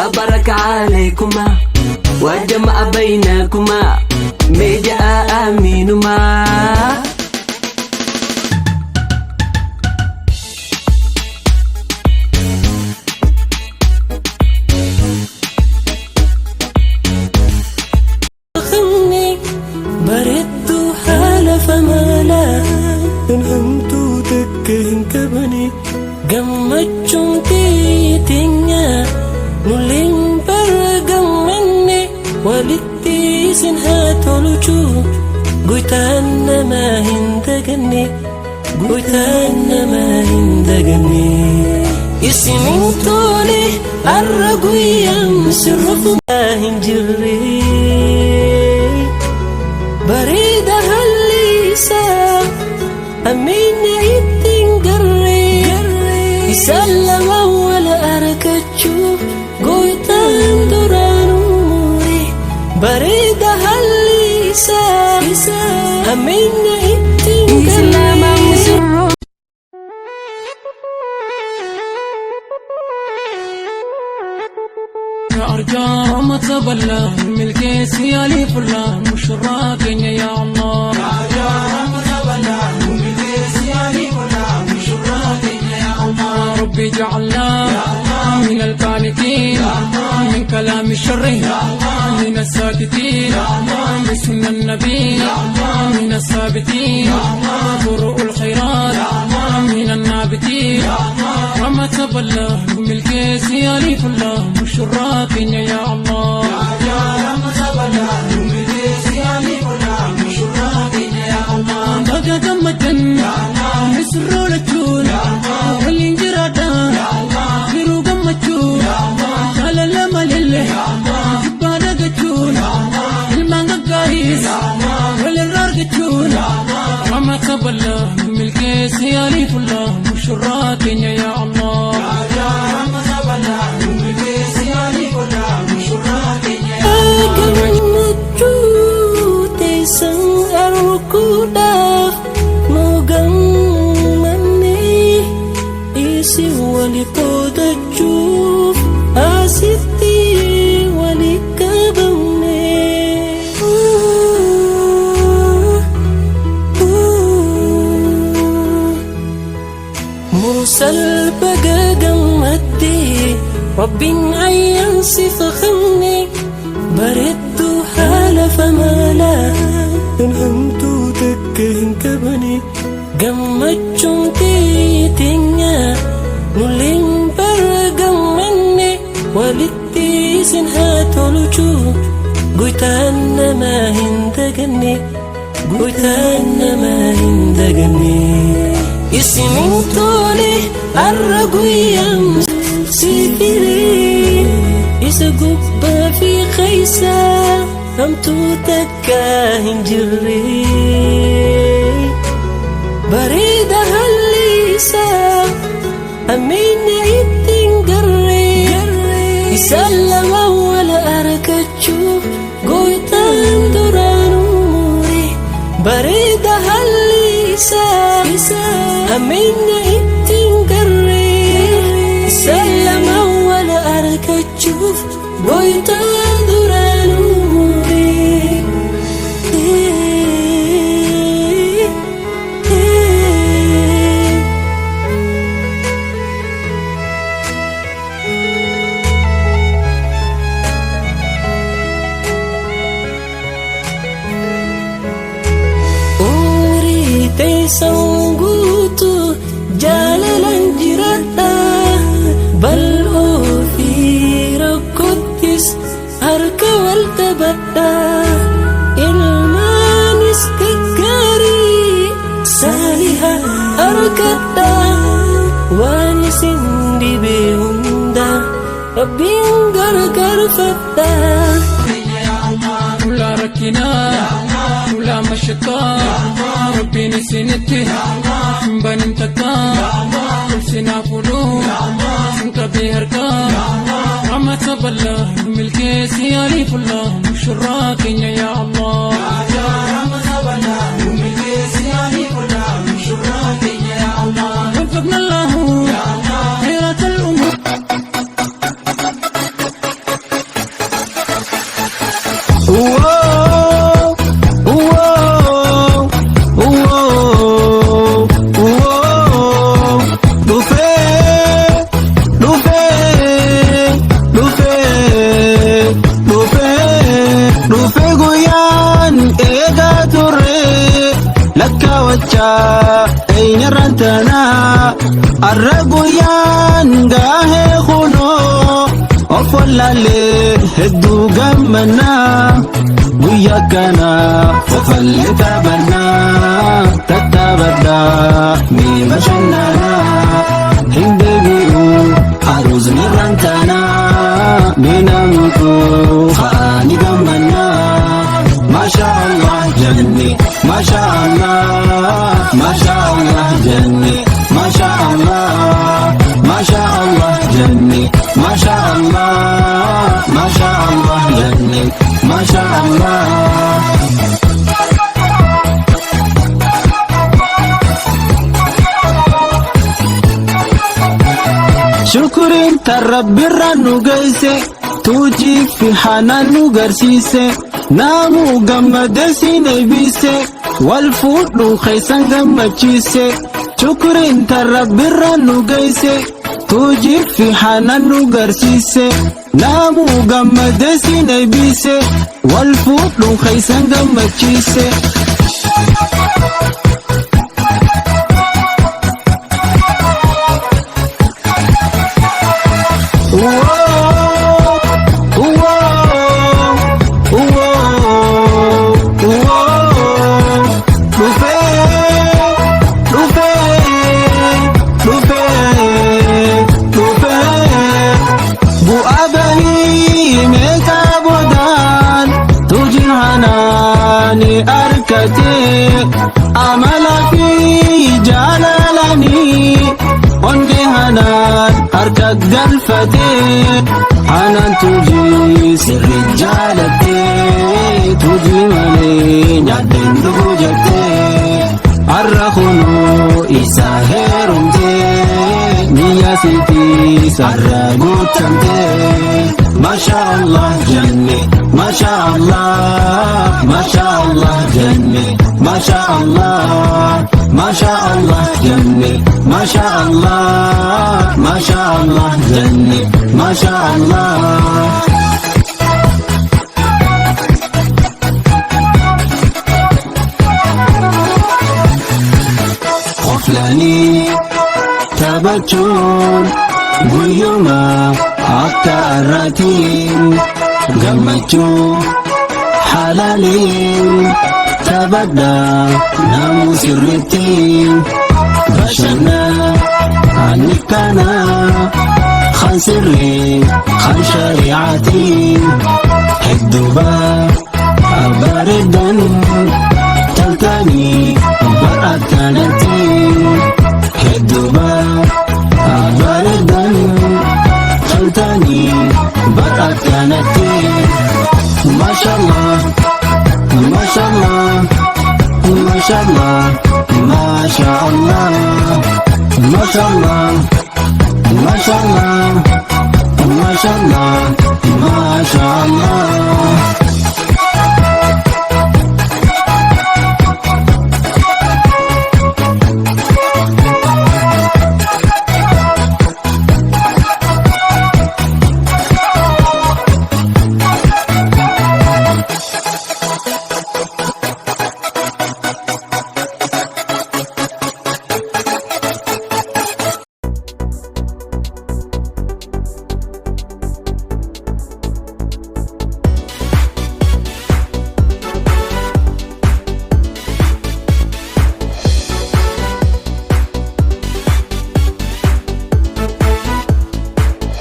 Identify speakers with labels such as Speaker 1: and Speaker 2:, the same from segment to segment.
Speaker 1: وبارك عليكما وجمع بينكما مجاء آمينما.
Speaker 2: Bareedduu haala famaalaa kan hamtuu takka hin qabne, gammachuun keeteenya nuleen bara gammanne. Walitti isin haa tolchu goytaan namaa hin daganne, goytaan namaa hin daganne. Isinin tole arra guyyaan sirrufu hin jirre. Bareeda haalli isaa, ammeenya ittiin garree isaan lama wal argachuu goytaan duraanuu muure. Bareeda haalli isaa, ammeenya ittiin garree.
Speaker 3: أرجى ما تبلى ملكيس يا لي فلان مشراك يا الله. ربي جعلنا من القانتين، من كلام الشر من الساكتين، بسنة النبي من الثابتين، فروع الخيرات من النابتين. رحمة الله ملكيس يا لي الله مشراك يا الله. Baga gammaddan misirroo lachuun, waliin jiraadha jiruu gammachuu, jaalala malille jibbaa dagachuun, ilmaan gaggaariis walirraa argachuun. Ramata bal'aa milkeessi yaaliifullah mushurraa keenya yaa Allah.
Speaker 2: Gammachuu teessan arguudhaaf nu gammanne, isin wali qoodachuuf asitti wali qabamne. Mursal, baga gammadde, Rabbiin ayyaan siif kenne. Bareedduu haala famaalaa kan hamtuu takka hin qabne, gammachuun keeteenya nuleen bara gammanne. Walitti isin haa tolchu goytaan namaa hin daganne, goytaan namaa hin daganne. Isinin tole arra guyyaan siifiree isa gubbaa fi keessa hamtuu takka hin jirre. Bareeda haalli isaa, ammeenya ittiin garree isaan lama wal argachuu goytaan duraanuu muure. Bareeda haalli isaa, ammeenya ittiin garree isaan lama wal argachuuf goytaan duraanuu muure. Umrii teessan guutuu jaalalan jiraadha, bal'oo fi rakkottis harka wal qabadha, ilmaanis gaggaarii saaliha argadha. Waan isin dhibe hunda Rabbiin gargaarfadha.
Speaker 3: Ulaa rakkinaa, ulaa mashaqaa, Rabbiin isinitti hin banin takkaa, ulsinaa fuudhuu sin qabee harkaa. Ramata bal'aa milkeessi yaaliifullah mushurraa keenya yaa Allah. وفقنا الله خيرة الأمور.
Speaker 4: Lakkaawachaa eenyarraan tanaa arra guyyaan gaahee kunoo of wallaalee hedduu gammannaa guyyaa kana kofallee taphannaa tattaabadhaa mee bashannanaa hin deebi'u aruuzni irraan tanaa mee namoota ka'anii gammannaa. Masha Allah janni, Masha Allah, Masha Allah janni, Masha Allah, Masha Allah janni, Masha Allah, Masha Allah janni, Masha Allah. Shukriin tan Rabbirra nu geesse, tuujii fi hanaan nu garsiise, naamuu gammade siin eebbise, wal fuudhu keessan gammachiise. Shukriin tan Rabbirra nu geesse, tuujii fi hanaan nu garsiise, naamuu gammade siin eebbise, wal fuudhu keessan gammachiise. Bu'aa bahii meeqa boodaan tuujiin hanaani argatee amala fi jaalalanii ongee hanaan harka galfatee hanaan tuujii sirri jaalattee tuujii malee nyaadheen dhuguu jettee har'a kunoo isa heerumtee niyya siitiis har'a guutamtee. Masha Allah janni, Masha Allah, Masha Allah janni, Masha Allah, Masha Allah janni, Masha Allah, Masha Allah janni, Masha Allah. Qoflanii taphachuun guyyuma akka har'aatiin gammachuu halaaliin taphadhaa namuu sirriitti bashannaa ani kana kan sirrii kan shari'aatiin hedduu bareedan toltanii bara akkanatti hedduu bareedan toltanii bara akkanatti. Mashallah, Mashallah, Mashallah, Mashallah, Mashallah, Mashallah, Mashallah, Mashallah.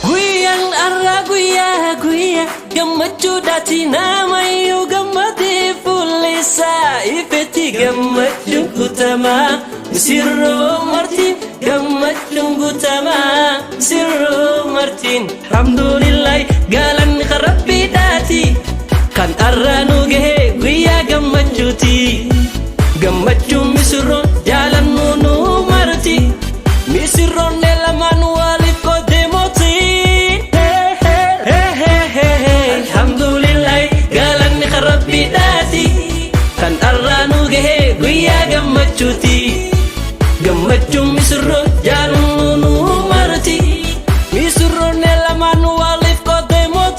Speaker 2: Guyyaan har'aa guyyaa guyyaa gammachuudhaati namayyuu gammadee fuulli isaa ifetti gammachuun guutamaa misirroo martiin gammachuun guutamaa misirroo martiin alhamdulillahi galanni rabbiidhaati kan har'aa nu gahe guyyaa gammachuuti gammachuun misirroon jaalannu nu marti misirroon lamaan waliif qoodee mootii. Alhamdulillahi galanni rabbiidhaati kan har'aa nu gahe guyyaa gammachuuti gammachuun misirroon jaalannu nu marti misirroon lamaan waliif qoodee mootii.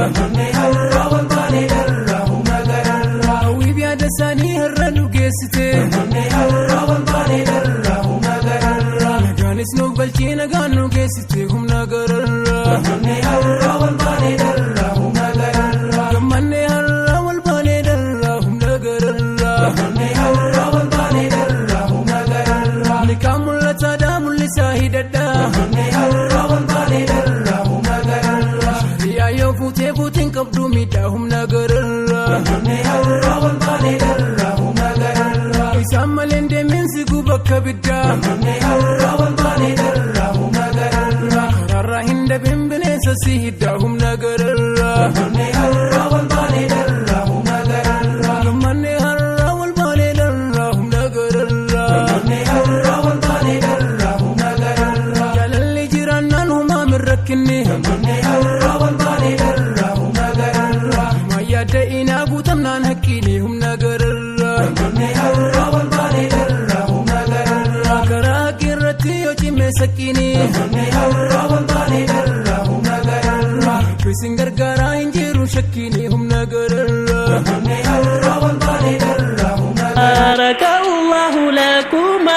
Speaker 3: Gammanne har'a wal baanee dharra humna gararraa. Hawwiif yaada isaanii har'a nu geessite. Gammanne har'a wal baanee dharra humna gararraa. Nagaanis nu galchee nagaan nu geessite humna gararraa. Gammanne har'a wal baanee dharra humna gararraa. Gammanne har'a wal baanee dharra humna gararraa. Gammanne har'a wal baanee dharra humna gararraa. Nikaan mul'ataadhaa mul'isaa hidhadhaa. Gammanne har'a wal baanee dharra humna gararraa. Shari'aa yoo fuutee fuutiin qabdu miidhaa humna gararraa. Gammanne har'a wal baanee dharra humna gararraa. Isaan malee deemeen siguu bakka biddaa. Gammanne har'a wal baanee dharra humna gararraa. Karaarraa hin dabin bineensa si hidhaa humna gararraa. Gammanne har'a wal baanee dharra humna gararraa. Gammanne har'a wal baanee dharra humna gararraa. Gammanne har'a wal baanee dharra humna gararraa. Jaalalli jiraannaan homaa min rakkinne. Gammanne har'a wal baanee dharra humna gararraa. Yaadda inaa guutamnaan hakkiini humna gararraa. Gammanne har'a wal baanee dharra humna gararraa. Karaa haqqii irratti yoo cimee sakkiini. Gammanne har'a wal baanee dharra humna gararraa. Isin gargaaraa hin jiru shakkiini humna gararraa. Gammanne har'a wal baanee dharra humna gararraa.
Speaker 2: Barakallahu lakuma.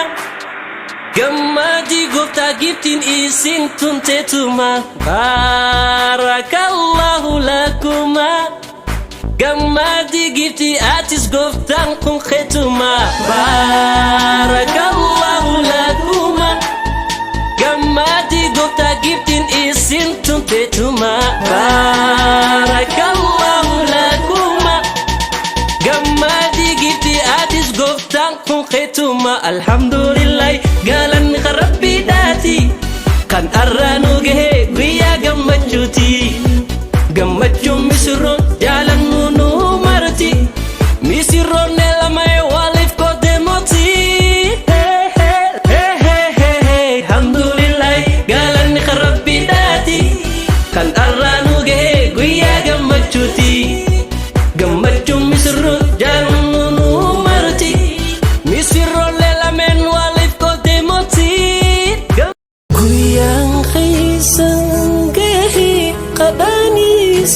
Speaker 2: Gammadii gooftaa giftiin isin tunteetuma. Barakallahu lakuma. Gammadii giftii atis gooftaan kun keetuma. Barakallahu lakuma. Gammadii gooftaa giftiin isin tunteetuma. Barakallahu lakuma. Gammadii giftii atis gooftaan kun keetuma. Alhamdulillah galanni rabbiidhaati. Kan arraanuu gahee guyyaa gammachuuti. Gammachuun misirroon jaalannu nu marti. Misirroon lamee waliif qodeemoti. Alhamdulillah galanni rabbiidhaati. Kan arraanuu gahee guyyaa gammachuuti. Gammachuun misirroon jaalannu nu marti. Misirroon lameen waliif qodeemoti. Guyyaan keessan gahee qadhaanis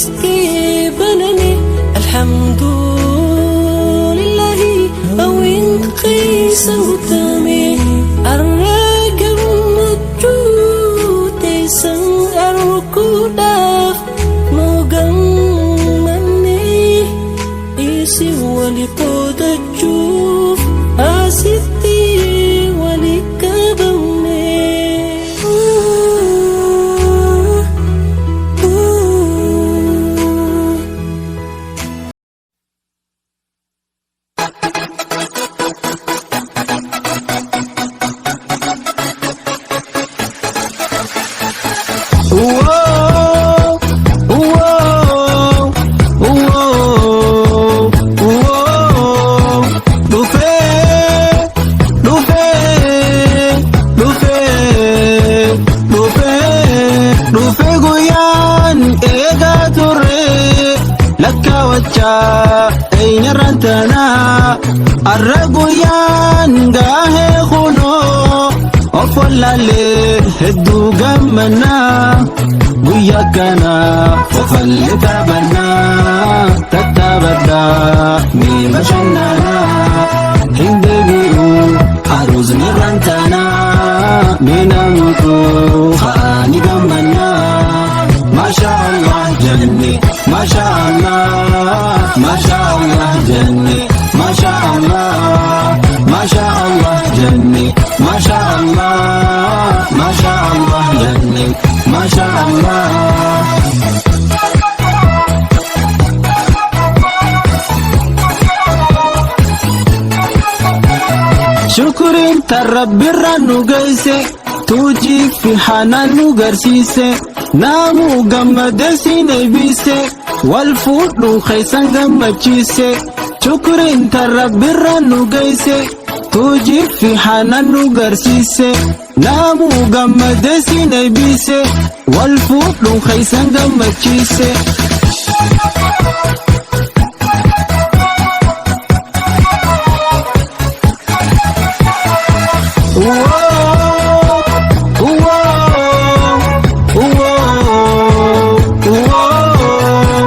Speaker 2: banane alhamdulillahi hawwiin keessan guutame arra gammachuu teessan arguudhaaf nu gammanne isin wali qoodachuuf asitti wali qabamne.
Speaker 4: Whoa, whoa, whoa, whoa. Dhufee, dhufee, dhufee, dhufee, dhufee guyyaan eegaa turre lakkaawachaa eenyarraan tanaa arra guyyaan gaahee kunoo of wallaalee hedduu gammannaa guyyaa kana kofallee taphannaa tattaabadhaa mee bashannanaa hin deebi'u aruuzni irraan tanaa mee namoota ka'anii gammannaa. Masha Allah jenne, Masha Allah, Masha Allah jenne, Masha Allah, Masha Allah jenne, Masha Allah, Masha Allah jenne, Masha Allah. Shukuriin tan rabbirra nu geesse tuujii fi hanaan nu garsiise naamuu gammadee siin eebbise wal fuudhu keessan gammachiise. Shukuriin tan rabbirra nu geesse tuujii fi hanaan nu garsiise naamuu gammadee siin eebbise wal fuudhu keessan gammachiise. Whoa, whoa, whoa, whoa.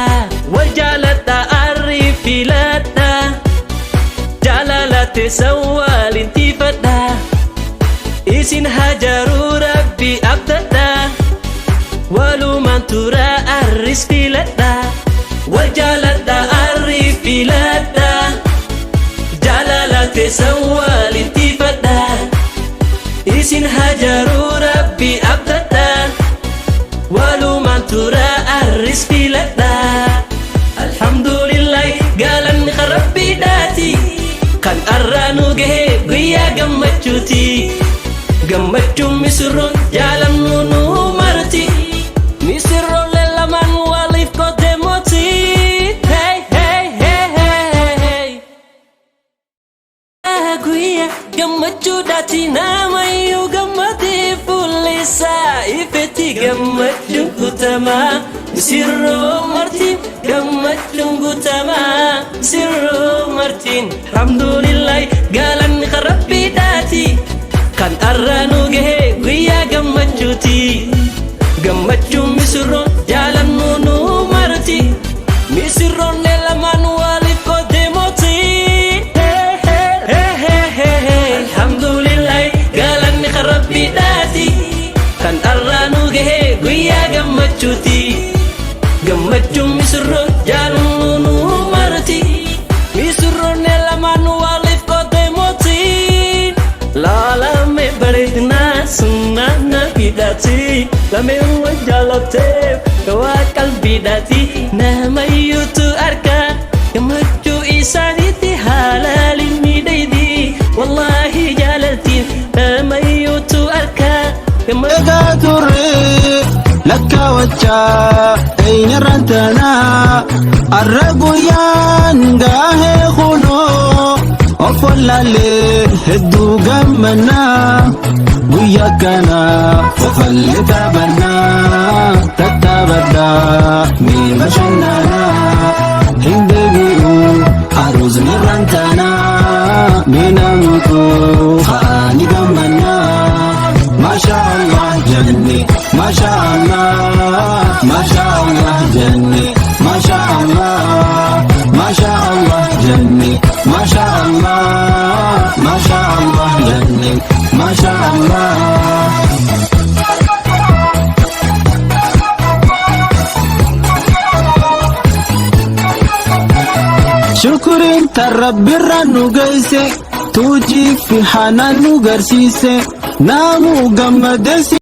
Speaker 1: Walumaan tura, arris filadha. Wal jaaladha, arri filadha. Jaalala teessan walitti fadha. Isin hajaruu Rabbi abdadha. Walumaan tura, arris filadha. Alhamdulillah, galanni Rabbiidhaati. Kan arraa nu gahe guyyaa gammachuuti. Gammachuun misirroon jaalannu nu marti. Misirroon lamaan waliif qote mooti. Hey, hey, hey, hey, hey. Guyyaa gammachuudhaati, namayyuu gammadee fuullisaa ifetti gammachuun guutamaa. Misirroo martiin gammachuun guutamaa. Misirroo martiin, alhamdulillah, galanni Rabbiidhaati. Kan arraa nu gahe guyyaa gammachuuti. Gammachuun misirroon jaalannu nu marti. Misirroon lamaan waliif qote mooti. Alhamdulillah, galanni Rabbiidhaati. Kan arraa nu gahe guyyaa gammachuuti. Gammachuun misirroon jaalannu nu marti. Misirroon lamaan waliif qote mooti. Laalame bareedinaa sunnaa nabiidhaati. Lameen wal jaalatteef waa qalbiidhaati. Namayyuutu arka gammachuu isaaniitti haalaalin miidhaydi. Wallaahi jaalaltiin namayyuutu arka gammachuu.
Speaker 4: Egaa turre lakkaawachaa eenyarraan tanaa arra guyyaan gaahee kunoo of wallaalee hedduu gammannaa, guyyaa kana kofallee taphannaa, tattaabadhaa mee bashannanaa. Hin deebi'u aruuzni irraan tanaa, mee namoota ka'anii gammannaa. Masha Allah jenne, Masha Allah, Masha Allah jenne, Masha Allah, Masha Allah jenne, Masha Allah, Masha Allah jenne, Masha Allah. Shukuriin tan Rabbirra nu geesse, tuujii fi hanaan nu garsiise, naamuu gammadee.